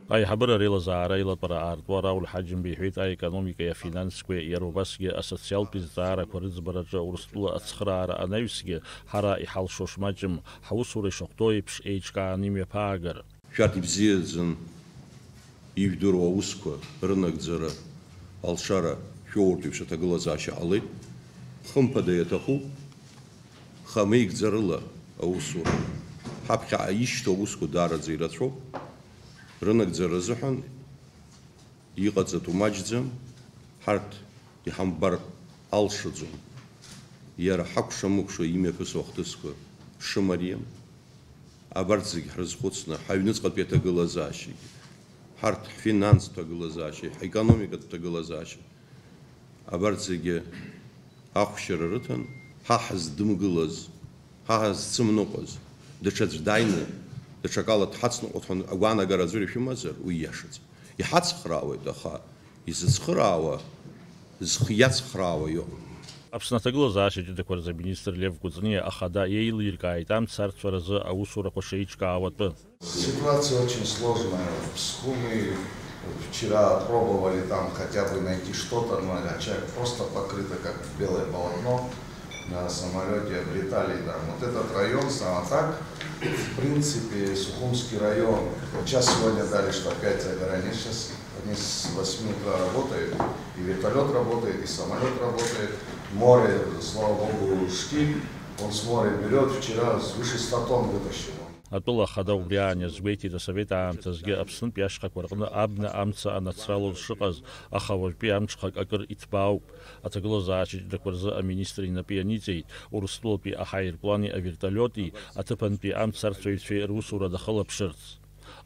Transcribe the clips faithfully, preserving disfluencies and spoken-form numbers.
Аиҳабыра реилазаара аилатәара аартуа Рауль Ҳаџьымба иҳәеит, аекономикеи афинансқәеи, иара убасгьы асоциалтәи зҵаарақәа рыӡбараҿы Урыстәыла ацхыраара анаҩсгьы, ҳара иҳалшо шмаҷым, ҳусура ишахәҭоу еиԥш еиҿкааны имҩаԥаагар. Шәарҭ ибзиаӡаны ижәдыруа аусқәа рынагӡара алшара шәоуртә еиԥш аҭагылазаашьа ҟалеит. Хымԥада иаҭахуп, хамеигӡарыла аусура. Ҳаԥхьаҟа ишьҭоу аусқәа даараӡа ирацәоуп. Рынагӡара азыҳәан иҟаҵатәу маҷӡам, ҳарҭ иҳамбар алшаӡом. Иара ҳакәша-мыкәша имҩаԥысуа ахҭысқәа шымариам. Абарҭ зегь ҳрызхәыцны, ҳаҩныҵҟатәи аҭагылазаашьагьы, ҳарҭ ҳфинанстә ҭагылазаашьа, ҳекономикатә ҭагылазаашьа, абарҭ зегьы ахәшьара рыҭан, ҳа ҳаздымгылаз, ҳа ҳазцымныҟәаз, даҽаӡә дааины, даҽакала дҳацныҟәоит ҳәа агәаанагара аӡәыр ишәымазар, уи ииашаӡам. Иҳацхраауеит, аха изыцхыраауа, зхы иацхраауа иоуп. Аԥсны аҭагылазаашьа ҷыдақәа рзы аминистр Лев Кәыҵниа ахада иеилиркааит амц арцәаразы аусурақәа шеиҿкаауа атәы. Ситуация очень сложная. В Сухуми вчера пробовали там хотя бы найти что-то, но а человек просто покрыто как белое полотно на самолете, обретали там. Вот этот район, сам, а так, в принципе, Сухумский район, вот сейчас сегодня дали, что опять загоранит, сейчас они с восьми утра работают, и вертолет работает, и самолет работает, море, слава богу, штиль, он с моря берет, вчера свыше ста тонн вытащил. Атәыла ахада убри аан иазгәеиҭеит, асовет аамҭазгьы Аԥснытәи ашьхақәа рҟны абна амца анацралоз шыҟаз, аха уажәтәи амҽхак акыр иҭбаауп. Аҭагылазаашьа ҷыдақәа рзы аминистр инапы ианиҵеит, Урыстәылатәи аҳаирплани авертолиоти аҭыԥантәи амцарцәаҩцәеи русура дахылаԥшырц.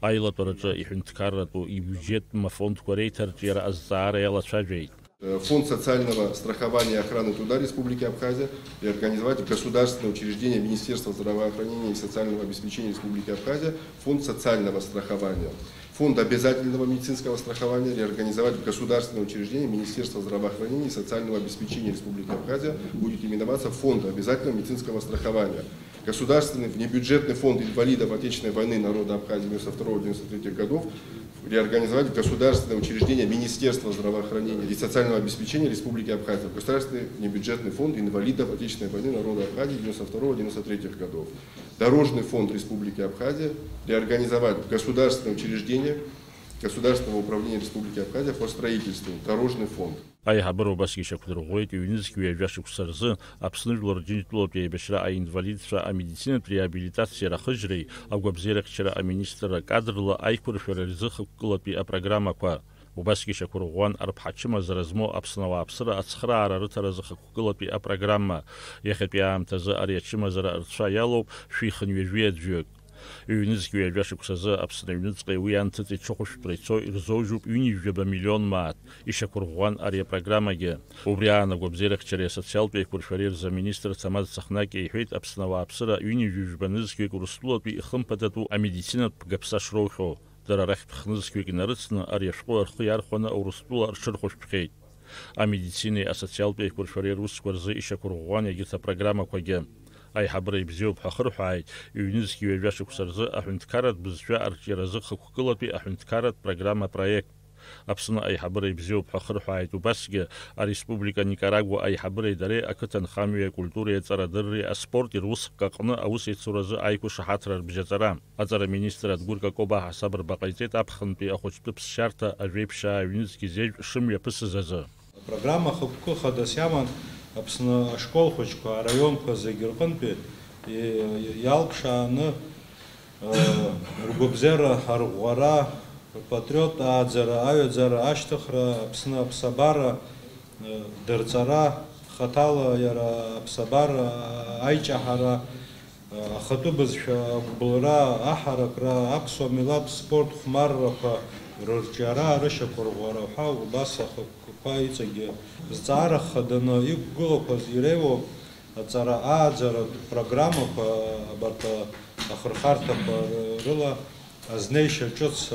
Аилатәараҿы иҳәынҭқарратәу ибиуџьеттә мафондқәа реиҭарҿиара азҵаара иалацәажәеит. Фонд социального страхования и охраны труда Республики Абхазия реорганизовать в государственное учреждение Министерства здравоохранения и социального обеспечения Республики Абхазия фонд социального страхования. Фонд обязательного медицинского страхования реорганизовать в государственное учреждение Министерства здравоохранения и социального обеспечения Республики Абхазия будет именоваться фонд обязательного медицинского страхования. Государственный внебюджетный фонд инвалидов Отечественной войны народа Абхазии девяносто второго — девяносто третьего годов реорганизовать в государственное учреждение Министерства здравоохранения и социального обеспечения Республики Абхазия, государственный внебюджетный фонд инвалидов Отечественной войны народа Абхазии девяносто второго — девяносто третьего годов. Дорожный фонд Республики Абхазия реорганизовать в государственное учреждение Государственного управления Республики Абхазия по строительству, дорожный фонд. Аиҳабыра убасгьы ишьақәдырӷәӷәеит, ҩнызқь ҩажәа шықәса рзы Аԥсны жәлар Рџьынџьтәылатәи аибашьра аинвалидцәа амедицинатә реабилитациа рахыжьреи агәабзиарахьчара аминистрра кадрла аиқәыршәара рзы хықәкылатәи апрограммақәа. Убасгьы ишьақәырӷәӷәан арԥҳа ачымазара змоу Аԥсны ауааԥсыра ацхыраара рыҭаразы хықәкылатәи апрограмма. Иахьатәи аамҭазы ари ачымазара рцәа иалоуп шәихынҩажәи аӡәҩык. Ҩнызқь ҩажәа шықәсазы Аԥсны аҩныҵҟеи уи анҭыҵи ҽыхәшәтәра ицо ирзоужьуп ҩынҩажәаба миллион мааҭ, ишьақәырӷәӷәан ари апрограммагьы. Убри аан агәабзиарахьчареи асоциалтә еиқәыршәареи рзы аминистр Ҭамаз Цахнакиа иҳәеит, Аԥсны ауааԥсыра ҩынҩажәижәба нызқьҩык Урыстәылатәи ихымԥадатәу амедицинатә гәаԥса шроухьоу. Дара рахьтә хнызқьҩык инарыцны ари ашәҟәы рхы иархәаны Урыстәыла рҽырхәышәтәхьеит. Амедицинеи асоциалтә еиқәыршәареи русқәа рзы ишьақәырӷәӷәан егьырҭ апрограммақәагьы. Аиҳабыра ибзиоуп ҳәа ахырҳәааит, ҩнызқь ҩажәа шықәса рзы аҳәынҭқарратә бызшәа арҿиаразы хықәкылатәи аҳәынҭқарратә программа проект. Аԥсны аиҳабыра ибзиоуп ҳәа ахырҳәааит убасгьы ареспублика Никарагуа аиҳабыреи дареи ақыҭанхамҩеи акультуреи аҵарадырреи аспорти руск аҟны аусеицуразы аиқәышаҳаҭра рыбжьаҵара. Аҵара аминистр Адгәыр Какоба аҳасаб рба ҟаиҵеит аԥхынтәи ахәыҷтәы ԥсшьарҭа ажәеиԥшьаа ҩнызқь зежә шымҩаԥысыз азы. Апрограмма хықәкы хадас иаман Аԥсны ашкол хәыҷқәа араионқәа зегь рҟынтәи и-, иалԥшааны, э, ргәабзиара арӷәӷәара, рпатриоттә ааӡара, аҩаӡара, ашьҭыхра, Аԥсны аԥсабара, э, дырҵара, хаҭала иара аԥсабара аиҷаҳара, Ахатәы бызшәа, агәыбылра, аҳаракра, аԥсуа милаҭ спорт хәмаррақәа рырҿиара, рышьақәырӷәӷәара ҳәа убас ахықәкқәа иҵегьы зҵаара хаданы иқәгылақәаз иреиуоуп аҵара ааӡаратә программақәа абарҭ ахырхарҭақәа рыла азнеишьа ҿыц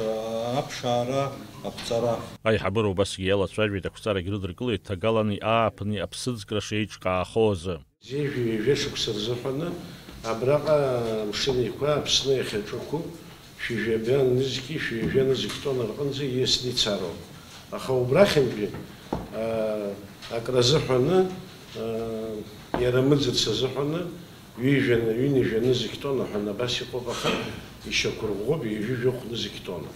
аԥшаара, аԥҵара. Аиҳабыра убасгьы иалацәажәеит, ақәҵарагь рыдыркылеит ҭагалани ааԥыни аԥсыӡкра шеиҿкаахо азы. Зежәҩажәа шықәса рзыҳәаны абраҟа Амшын Еиқәа Аԥсны иахьаҿықәу Шәи жәаба нызқьи шәи жәа нызқь тонна рҟынӡа ииасны ицароуп. Аха убрахьынтәи, аа, акразыҳәаны, аа, иара мыӡырц азыҳәаны ҩажәа, ҩынҩажәа нызқь тонна ҳәа абас иҟоуп, аха ишьақәырӷәӷәоуп ҩажәи жәохә нызқь тонна.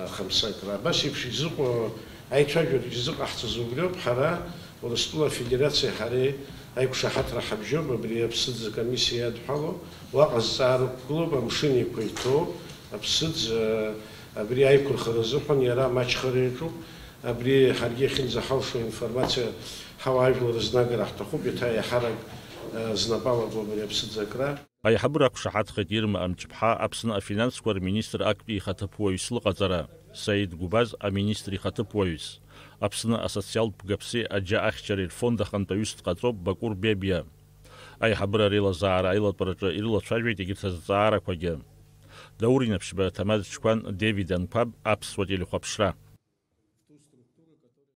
Ахамсакра. Абас еиԥш изыҟоу аицәажәарагьы зыҟаҳҵаз убриоуп, ҳара Урыстәыла Афедерациеи ҳареи аиқәшаҳаҭра ҳабжьоуп, абри аԥсыӡ акомиссиа иадҳәало, уаҟа зҵаара ықәгылоуп, амшын еиқәа иҭоу аԥсыӡ, э, абри аиқәырхара азыҳәан иара амаҷхара иаҿуп, абри ҳаргьы иахьынӡаҳалшо информациа ҳауаажәлар рызнагара ҳҭахуп, еиҭа иаҳарак, э, знапы алаку абри аԥсыӡ акра. Аиҳабыра ақәшаҳаҭхеит Ирма Амҷԥҳа Аԥсны афинансқәа рминистр актәи ихаҭыԥуаҩс лыҟаҵара, Саид Гәбаз аминистр ихаҭыԥуаҩс, Аԥсны асоциалтә гаԥси аџьа ахьчареи рфонд ахантәаҩыс дҟаҵоуп Бакәыр Бебиа. Аиҳабыра реилазаара аилатәараҿы ирылацәажәеит егьырҭ азҵаарақәагьы. Даур Инаԥшьба, Ҭамаз Чқәан, Девид Анқәаб, Аԥсуа телехәаԥшра.